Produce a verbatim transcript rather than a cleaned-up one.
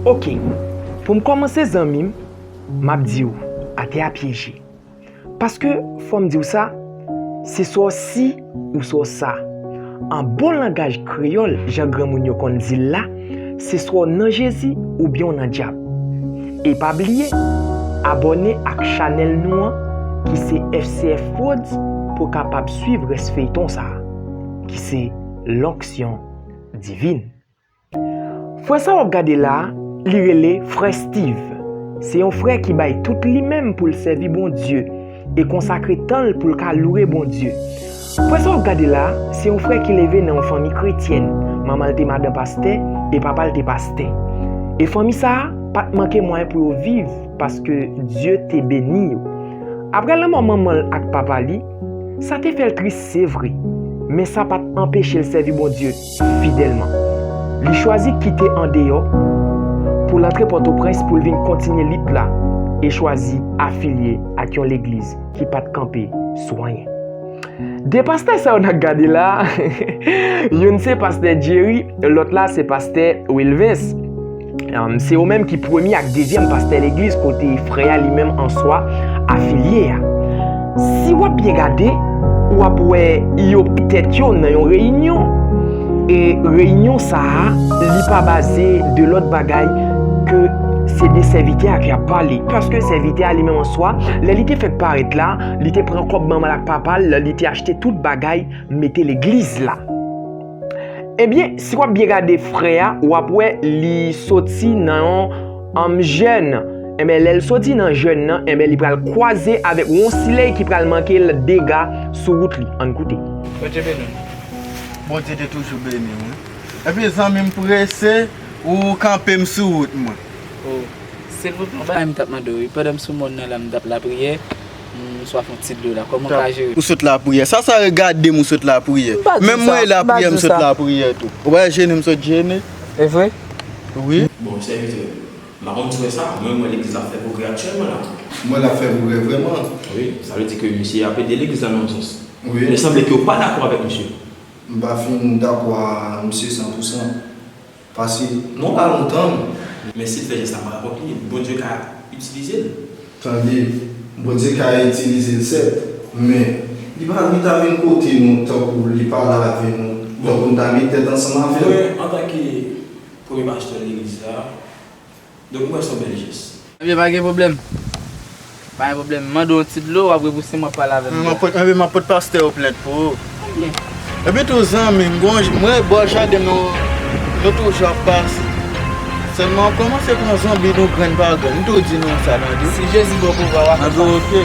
Ok, pou m kòmanse zanmi m, m ap di w, atè a pyeje. Paske, fò m di w sa, se swa w si ou swa w sa. An bon langaj kreyòl, jan granmoun yo konn di l la, se swa w nan Jezi oubyen w nan dyab. E pa bliye, abòne ak chanèl nou an, ki se F C F Prodz, pou w kapab swiv rès feyton sa a, ki se L'onction divine. Frè sa w ap gade la a, li rele Frè Steve. Se yon frè ki bay tout li menm pou l sèvi Bondye e konsakre tan l pou l ka lwe Bondye. Frè sa w ap gade la a, se yon frè ki leve nan yon fanmi kretyèn. Manman l te madan pastè e papa l te pastè. E fanmi sa a pa t manke mwayen pou yo viv paske Dye te beni yo. Apre lanmò manman l ak papa li, sa te fè l tris, se vre, men sa pa t anpeche l sèvi Bondye fidèlman. Li chwazi kite andeyò pou l antre Pòtoprens pou l vin kontinye lit la e chwazi afilye ak yon legliz ki pa t kanpe sou anyen. De pastè sa yo n ap gade la, youn se pastè Jerry, lòt la se pastè Wilvens. Um, se yo menm ki premye ak dezyèm pastè legliz kote frè a li menm an swa afilye a. Si w ap byen gade, w ap wè yo tèt yo nan yon reyinyon. E reyinyon sa a, li pa baze de lòt bagay ke se de sèvitè a ki ap pale. Paske sèvitè a li menm an swa, lè li te fèk parèt la, li te pran kòb manman l ak papa l, li te achte tout bagay, mete legliz la. Ebyen, si w ap byen gade frè a, w ap wè li soti nan yon, um, jèn. Ebyen, lè l soti nan jèn nan, ebyen, li pral kwaze avèk yon silèy ki pral manke l dega sou wout li. Ann koute. Bondye beni w. Bondye te toujou beni w, wi. Epi, zanmi m prese, ou kanpe m sou wout mwen. Oh, silvouplè, yon bagay m t ap mande w, wi. Pandan m sou mòn nan la, m t ap lapriyè, m swaf yon ti dlo la. Kòman w ka jere? Ou sot lapriyè. Sa, sa regade m ou sot lapriyè. M pa di sa. Menm mwen lapriyè, m sot lapriyè tou. Ou pa jene, m sot jene. E vre? Wi. Bon, sèvitè, m pa konn si w wè sa, mwen, m wè legliz la ap fè pwogrè aktyèlman la. Mwen, l ap fè pwogrè vrèman. Wi, sa vle di ke misye ap ede legliz la nan yon sans. Wi. Men sanble ke w pa dakò avèk misye. M pa fin dakò a misye san pou san. Paske, non, pa lontan. Men si l fè jès la, pa rapòt li, Bondye ka itilize l. Tande, Bondye ka itilize l, sèt, men li pa, li ta vin kote nou tankou li pale avè nou, tankou nou ta met tèt ansanm avè l. Mwen, antanke premye pastè legliz la, donk, m wè se yon bèl jès. Ebyen, pa gen pwoblèm. Pa gen pwoblèm. M mande w yon ti dlo, w ap repouse m, w ap pale avè m. M ap pot, ebyen, m ap pot pastè yo plent pou ou. Ebyen. Epi tou, zanmi m, bon, m wè bò jaden nou, nou toujou ap pase. Sèlman, w kòmanse pran zonbi nou grenn pa grenn. M tou di nou sa, tande. Si Jezi ba w pouvwa, w a fè sa. Anben, oke.